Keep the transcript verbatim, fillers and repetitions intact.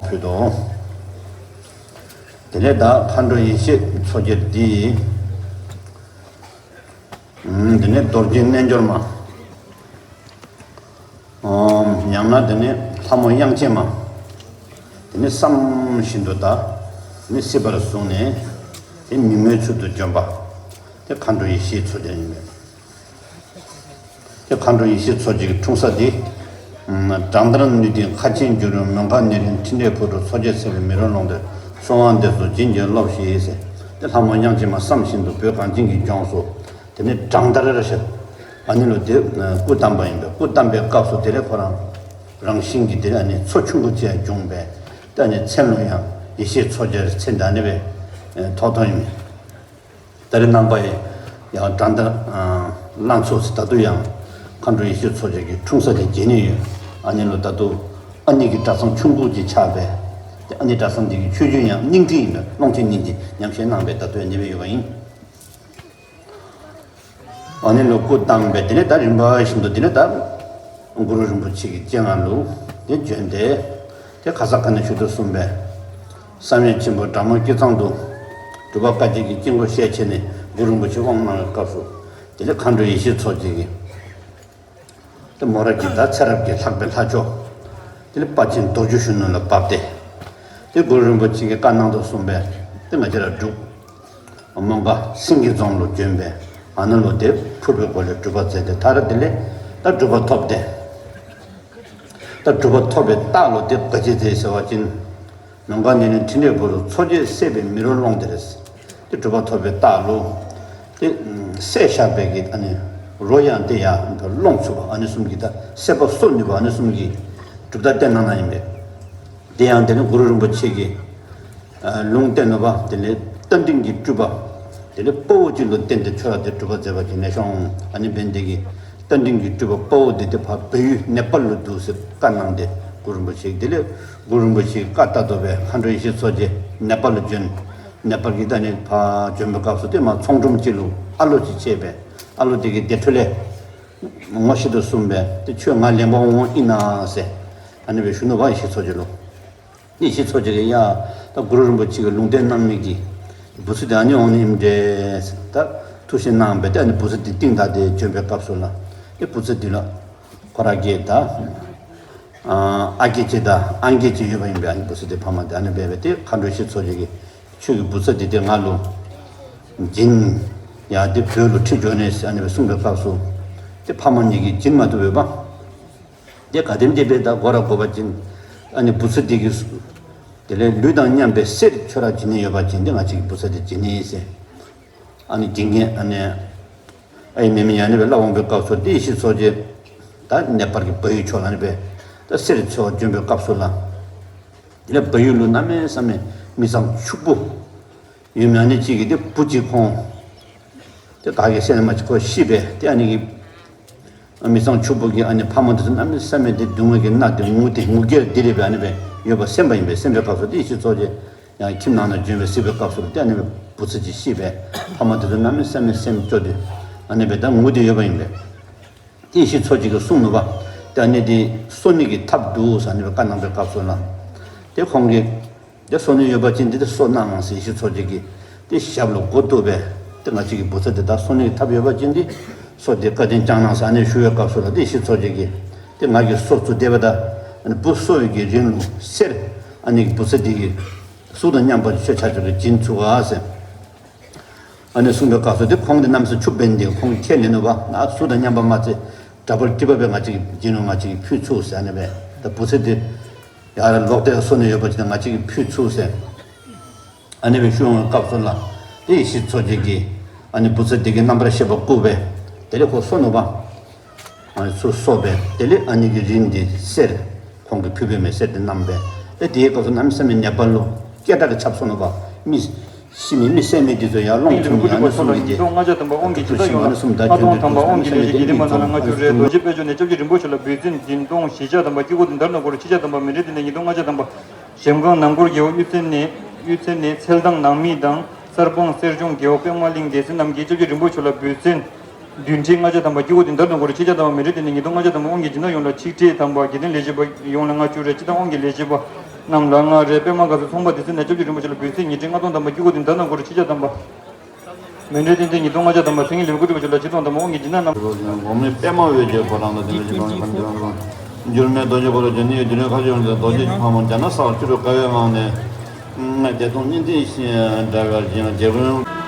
ཕུལ་དོ། དེ་ནས་ད་མཁའ་འགྲོ་ཡེ་ཤེས་མཚོ་རྒྱལ་འདི། ཨུམ། དེ་ནས་རྡོ་རྗེ་རྣལ་འབྱོར་མ། ཨོམ། ཡང་ན་དེ་ནས་ལྷ་མོ་དབྱངས་ཅན་མ། དེ་ནས་བསམ་བཞིན་དུ་ད་ནི་སྲིད་པར་བཟུང་ནས་དེ་མི་མོའི་ཚུལ་དུ་བྱོན་པ། དེ་མཁའ་འགྲོ་ཡེ་ཤེས་མཚོ་རྒྱལ་ཡིན་པས། དེ་མཁའ་འགྲོ་ཡེ་ཤེས་མཚོ་རྒྱལ་གྱི་འཁྲུངས་ས་དེ། སྦྲང་ལྟར་ནུས་ལྡན་མཁའ་སྤྱན་སྒྱུ་འཕྲུལ་མོན་གྷ་ནེ་རིང་འཕྲིན་ལས་ཕུར་དུ་མཚོ་རྒྱལ་སྲས་པའི་མེ་རོ་ཀློང་རྡོལ་གསོལ་བ་འདེབས་སོ་བྱིན་གྱིས་རློབས་ཤིག་ཟེར། དེ་ལྷ་མོ་དབྱངས་ཅན་མ་བསམ་བཞིན་དུ་བོད་གངས་ཅན་གྱི་ལྗོངས་སུ། དེ་ནས་སྦྲང་ལྟར་ཞེས། ཨ་ནི་ལོ་དེ་སྐུ་བལྟམས་པ་ཡིན་པས། སྐུ་བལྟམས་པའི་སྐབས་སུ་དེ་ལས་ཁོ་རང་རང་བཞིན་གྱིས་དེ་ལས་ཨ་ནི་མཚོ་ཆུང་ཀུ་ཅིག་བྱུང་བས། ད་ནི་མཚན་ལོ་ཡང་ཡེ་ཤེས་མཚོ་རྒྱལ་མཚན་ད་ནི་བས་ཐོགས་ཐོགས་ཡིན། ད་རེས་ནང་པ་ཡི་ཡང་སྦྲང་ལྟར་ལང་ཚོ་ཟེར་ད་དུ་ཡང་མཁའ་འགྲོ་ཡེ་ཤེས་མཚོ་རྒྱལ་གྱི་འཁྲུངས་ས་དེ་མཇལ་ནི་ཡོད། ཨ་ནི་ལོ་ད་དུ་ཨ་ནི་གི་གྲྭ་ཚང་ཆུང་ཀུ་ཅིག་ཆགས་པས། དེ་ཨ་ནི་གྲྭ་ཚང་དེ་གི་ཆོས་རྒྱུན་ཡང་སྙིང་ཐིག་ཡིན་པས། ཀློང་ཆེན་སྙིང་ཐིག་ཉམས་བཞེས་གནང་བས་ད་དུ་ཡང་ནི་བས་ཡོད་པ་ཡིན། ཨ་ནི་ལོ་སྐུ་བལྟམས་པས་དེ་ནས་ད་རིམ་པ་བཞིན་དུ་དེ་ནས་ད་གུ་རུ་རིན་པོ་ཆེ་གི་སྤྱན་སྔ་ལུ་དེ་བྱོན་ཏེ། དེ་ག་ས་ག་ནས་ཞུ་དུ་གསུངས་པས། བསམ་ཡས་མཆིམས་ཕུ་གྲྭ་མོ་སྐྱིད་ཚང་དུ་སྒྲུབ་པ་བཀའ་བརྒྱད་ཀྱི་དཀྱིལ་འཁོར་ཞལ་ཕྱེ་ནས་གུ་རུ་རིན་པོ་ཆེ་དབང་གནང་བའི་སྐབས་སུ། དེ་ནས་མཁའ་འགྲོ་ཡེ་ཤེས་མཚོ་རྒྱལ་གྱིས། དེ་མོ་ར་གི་ད་ཚེ་རབས་ཀྱི་ལྷག་པའི་ལྷ་མཆོག་དེ་ལས་དཔལ་ཆེན་རྡོ་རྗེ་གཞོན་ནུ་ལ་བབས་ཏེ། དེ་གུ་རུ་རིན་པོ་ཆེ་གིས་བཀའ་གནང་དུ་གསུངས་པས། དེ་ང་བཅས་ར་འབྲུག་མོན་གྷོ་སེང་གེ་རྫོང་ལུ་བྱོན་པས། ཨ་ནི་ལོ་དེ་ཕུར་པའི་སྒོ་ལས་སྒྲུབ་པ་མཛད་དེ། ད་ར་དེ་ལས་ད་སྒྲུབ་པ་ཐོབ་སྟེ། ད་སྒྲུབ་པ་ཐོབ་པའི་རྟགས་ལུ་དེ་ག་ཅི་མཛད་ཟེར་བ་ཅིན། མོན་གྷ་ནེ་རིང་འཕྲིན་ལས་ཕུར་དུ་མཚོ་རྒྱལ་སྲས་པའི་མེ་རོ་ཀློང་རྡོལ། དེ་སྒྲུབ་པ་ཐོབ་པའི་རྟགས་ལུ། དེ་བསད་བཞག་པའི་གི་ཨ་ནི་རོ་ཡང་དེ་ཡང་སློང་ཚུགས་པ། ཨ་ནི་གསུམ་གྱི་ད་བསད་པ་གསོ་ནུས་པ། ཨ་ནི་གསུམ་གྱི་གྲུབ་རྟགས་བསྟན་གནང་ན་ཡིན་པས། དེ་ཡང་དེ་ནི་གུ་རུ་རིན་པོ་ཆེ་གིས་ལུང་བསྟན་ནུས་པ། དེ་ལས་རྟ་མགྲིན་གྱི་སྤྲུལ་པ། དེ་ལས་དཔའ་བོ་གཅིག་ལུ་བསྟན་ཏེ་ཁྱོད་ར་དེ་སྒྲུབ་པ་མཛད་པ་ཅིག་ནས་ཤོང་། ཨ་ནི་བན་དེ་གིས་རྟ་མགྲིན་གྱི་སྤྲུལ་པ་དཔའ་བོ་དེ་དེ་ཕར་བལ་ཡུལ་ནེ་པཱལ་ལུ་འདུག་ཟེར་བཀའ་གནང་སྟེ། གུ་རུ་རིན་པོ་ཆེ་གིས་དེ་ལས་གུ་རུ་རིན་པོ་ཆེའི་བཀའ་ལྟར་དུ་བས་མཁའ་འགྲོ་ཡེ་ཤེས་མཚོ་རྒྱལ་ནེ་པཱལ་ལུ་བྱོན། ནེ་པཱལ་གྱི་ད་ནི་ཕར་བྱོན་པའི་སྐབས་སུ་དེ་མ་ཚོང་ཁྲོམ་གཅིག་ལུ་ཨ་ལོ་ཅིག་བྱས་པས། ཨ་ལོ་དེ་གིས་དེ་འཕྲོ་ལས་ངོ་ཤེས་དུ་གསུངས་པས། དེ་ཁྱོད་ང་ལེན་པར་འོང་ཨིན་ན་ཟེར། ཨ་ནི་བས་ཞུ་ནུས་པ་ཡེ་ཤེས་མཚོ་རྒྱལ་ལུ། ཡེ་ཤེས་མཚོ་རྒྱལ་གྱིས་ཡ། ད་གུ་རུ་རིན་པོ་ཆེ་གིས་ལུང་བསྟན་གནང་མི་གི་བུ་ཚ་དེ་ཨ་ནི་འོང་ནི་ཨིན་འདྲས་ཟེར། ད་ཐུགས་བཞེད་གནང་བས། དེ་ཨ་ནི་བུ་ཚ་དེ་རྟིང་བདའ་སྟེ་བྱོན་པའི་སྐབས་སུ་ལ། དེ་བུ་ཚ་དེ་ལ་ཁོ་ར་གིས་ད་ཨ་སྐད་ཅིག་དང་ཨང་སྐད་ཅིག་ཡོད་པ་ཡིན་པས། ཨ་ནི་བུ་ཚ་དེ་ཕ་མ་དེ་ཨ་ནི་འབད་བས། དེ་མཁའ་འགྲོ་ཡེ་ཤེས་མཚོ་རྒྱལ་གྱིས་ཁྱོད་ཀྱི་བུ་ཚ་དེ་དེ་ང་ལུ་སྦྱིན། ཡ་དེ་བོད་ལུ་ཁྲིད་འགྱོ་ནས་ཟེར་ཨ་ནི་བས་གསུངས་པའི་སྐབས་སུ། དེ་ཕ་མ་གཉིས་ཀྱིས་སྦྱིན་མ་ཐུབ་པས་པ། དེ་ག་དེམ་དེ་བས་ད་གོ་ར་གོ་བ་ཅིན། ཨ་ནི་བུ་ཚ་དེ་གིས། དེ་ལས་ལུས་དང་མཉམ་པའི་གསེར་ཁྱོད་ར་བྱིན་ནི་ཡོད་པ་ཅིན་དེ་ང་བཅས་ཀྱི་བུ་ཚ་དེ་བྱིན་ནི་ཟེར། ཨ་ནི་སྦྱིན་མཁན་ཨ་ནི་ཨའི་མེ་མེ་ཡ་ཨ་ནི་བས་སླབ་འོང་པའི་སྐབས་སུ། དེ་ཡེ་ཤེས་མཚོ་རྒྱལ་ད་ནེ་པཱལ་གྱི་བལ་ཡུལ་ཕྱོགས་ལ་ཨ་ནི་བས་ད་གསེར་འཚོལ་བར་བྱོན་པའི་སྐབས་སུ་ལ། དེ་ལས་བལ་ཡུལ་ལུ་གནམ་མེད་ས་མེད་མི་ཚང་ཕྱུག་པོ་ཡོད་མི་ཨ་ནི་གཅིག་གིས་དེ་བུ་གཅིག་ཁོང་དེ་ག་གི་སེམས་མ་གཅིག་ཁོ་ཤི་བས། དེ་ཨ་ནི་གི་མི་ཚང་ཕྱུག་པོ་གི་ཨ་ནི་ཕ་མ་དེ་ཚུ་གནམ་མེད་ས་མེད་དེ་སྡུག་བསྔལ་གྱིས་མནར་ཏེ་ངུ་སྟེ་ངུ་སྐད་དེ་རེད་པས། ཨ་ནི་བས་ཡོད་པ་སེམས་པ་ཡིན་པས། སེམས་པའི་སྐབས་སུ་དེ་ཡེ་ཤེས་མཚོ་རྒྱལ་ཡང་ཁྱིམ་ནང་ན་བྱོན་པས་གཟིགས་པའི་སྐབས་སུ་དེ་ཨ་ནི་བས་བུ་ཚ་གཅིག་ཤི་བས། ཕ་མ་དེ་ཚུ་གནམ་མེད་ས་མེད་སེམས་སྐྱོ་སྟེ་ཨ་ནི་བས་ད་ངུ་སྟེ་ཡོད་པ་ཡིན་པས། དེ་ཡེ་ཤེས་མཚོ་རྒྱལ་གྱིས་གསུངས་ནུས་པ། དེ་ཨ་ནི་དེ་གསོ་ནི་གི་ཐབས་འདུག་ཟེར་ཨ་ནི་བས་བཀའ་གནང་པའི་སྐབས་སུ་ལ། དེ་ཁོང་གིས་དེ་གསོ་ནི་ཡོད་པ་ཅིན་དེ་དེ་གསོ་གནང་ཟེར་ཡེ་ཤེས་མཚོ་རྒྱལ་གྱིས་དེ་ཞབས་ལུ་མགོ་གཏུགས་པས། དེ་ང་བཅས་ཀྱི་བུ་ཚ་དེ་ད་གསོ་ནི་གི་ཐབས་ཡོད་པ་ཅིན་དེ་གསོ་སྟེ་བཀའ་དྲིན་བསྐྱང་གནང་ཟེར་ཨ་ནི་ཞུ་བའི་སྐབས་སུ་ལ། དེ་ཡེ་ཤེས་མཚོ་རྒྱལ་གྱིས་དེ་ང་གིས་གསོ་ཚུགས་བསྡད་པ་ད་ཨ་ནི་བུ་གསོ་བའི་གི་རིང་ལུ་གསེར་ཨ་ནི་བུ་ཚ་དེ་གི་གཟུགས་དང་མཉམ་པ་ཁྱོད་ཆ་ཁྱབ་ཀྱིས་བྱིན་ཚུགས་ཨ་ཟེར། ཨ་ནི་གསུངས་པའི་སྐབས་སུ་དེ་ཁོང་དེ་གནམ་ས་ཕྱུག་པོ་འདི་ཁོང་གིས་ཁས་ལེན་ནུས་པ། ང་གཟུགས་དང་མཉམ་པ་མ་ཚད་འདྲ་པར་སྐྱིད་པ་བས་ང་བཅས་ཀྱིས་བྱིན་རུང་ང་བཅས་ཀྱིས་ཕུལ་ཚུགས་ཟེར་ཨ་ནི་བས། ད་བུ་ཚ་དེ་ཡར་ལོག་སྟེ་གསོ་ནི་ཡོད་པ་ཅིན་ང་བཅས་ཀྱིས་ཕུལ་ཚུགས་ཟེར་ཨ་ནི་བས་ཞུ་འོང་བའི་སྐབས་སུ་ལ། དེ་ཡེ་ཤེས་མཚོ་རྒྱལ་གྱིས་ཨ་ནི་བུ་ཚ་དེ་གི་རྣམ་པར་ཤེས་པ་བཀུག་པས། དེ་ལས་ཁོ་གསོ་ནུས་པ། ཨ་ནི་ཚུར་གསོ་བས། དེ་ལས་ཨ་ནི་གི་རིན་དེ་གསེར་ཁོང་གིས་ཕུལ་བས་མས། གསེར་དེ་བསྣམས་པས། དེ་དེའི་སྐབས་སུ་གནམ་མེད་ས་མེད་ནེ་པཱལ་ལུ་སྐད་གྲགས་ཀྱི་ཁྱབ་སོང་ནུག་པ། མི་ཤི་མི་མི་བསད་མི་དེ་ཚོ་ཡར་སློང་ཐུབ་མི་ཨ་ནི་གསུམ་གྱི་དེ། ཉིས་སྟོང་ལྔ་བརྒྱ་ཐམ་པ་དབང་གི་ཇི་ལྟར་ཡོང་ལ་ལྔ་སྟོང་ཐམ་པ་དབང་གི་ལས་ཀྱི་དགེ་སྡིག་མ་ཚང་ལ་ལྔ་བཅུ་རེ། རྡོ་རྗེ་དཔལ་འབྱོར་ནས་སྐྱབས་རྗེ་རིན་པོ་ཆེ་ལ་འབོད་བརྩོན་བྱིན་གཏོང་བཞི་བརྒྱ་ཐམ་པ་སྐྱེ་དགུ་དོན་དར་ནག་སྐོར་ཆིག་བརྒྱ་ཐམ་པ་མི་རེ་དེ་ནས་ཉིས་སྟོང་ལྔ་བརྒྱ་ཐམ་པ། གཞལམ་སྒང་ནང་སྐོར་རྒེད་འོག་གཡུ་རྩེ་ནས་གཡུ་རྩེ་ནས་ཚལ་ཐང་ནང་མི་དང་གསར་སྤང་གསེར་ལྗོངས་རྒེད་འོག་པདྨ་གླིང་སྡེ་ཚན་རྣམས་ཀྱིས་སྐྱབས་རྗེ་རིན་པོ་ཆེ་ལ་འབོད་བརྩོན། བདུན་ཁྲི་ལྔ་བརྒྱ་ཐམ་པ། དཀྱིལ་འཁོར་བདུན་དར་དང་སྒོ་རུ་ཆིག་བརྒྱ་ཐམ་པ། མཎྜལ་སྟན་ནི་ཉིས་སྟོང་ལྔ་བརྒྱ་ཐམ་པ། དབང་གི་སྦྱིན་བདག་ཡོངས་ལ་ཆིག་ཁྲི་ཐམ་པ། དགེ་འདུན་ལས་བྱེད་པ་ཡོངས་ལ་ལྔ་བཅུ་རེ། སྤྱིར་བཏང་དབང་གི་ལས་བྱེད་པ་རྣམས་ལ་ལྔ་རེ། པདྨ་དགའ་ཚལ་ཚོང་པ་སྡེ་ཚན་ནས་སྐྱབས་རྗེ་རིན་པོ་ཆེ་ལ་འབུལ་ཚད་ཉིས་ཁྲི་ལྔ་སྟོང་ཐམ་པ། དཀྱིལ་འཁོར་བདུན་དར་དང་སྒོ་རུ་ཆིག་བརྒྱ་ཐམ་པ། མཎྜལ་སྟན་ཚད་ཉིས་སྟོང་ལྔ་བརྒྱ་ཐམ་པ། མཚན་ཉིད་ལེའུ་ཀུན་གྲུབ་པའི་ཆོས་ལ་ཆིག་སྟོང་ཐམ་པ། དབང་གི་སྦྱིན་བདག་རྣམས། འོག་མིན་པདྨ་འོད་ཀྱི་ཕོ་བྲང་དང་། དེ་ལ་ཞིག་པ་ནི་གང་དུ་འགྱུར་མེད་རྡོ་རྗེ་འཁོར་ལོ་བརྒྱ་ནི་ཡོད། དེ་ནས་མཁའ་སྤྱོད་ཡོངས་ཀྱི་རྡོ་རྗེ་ཕག་མོ་རྒྱ་ནག་ས་ལ་ཁྱུ་རུ་དཀའ་བའི་ངང་ནས། བདེ་སྟོང་གཉིས་ལྡན་ཞེས་འདྲ་བར་བཞེངས། རྒྱལ་ཀུན།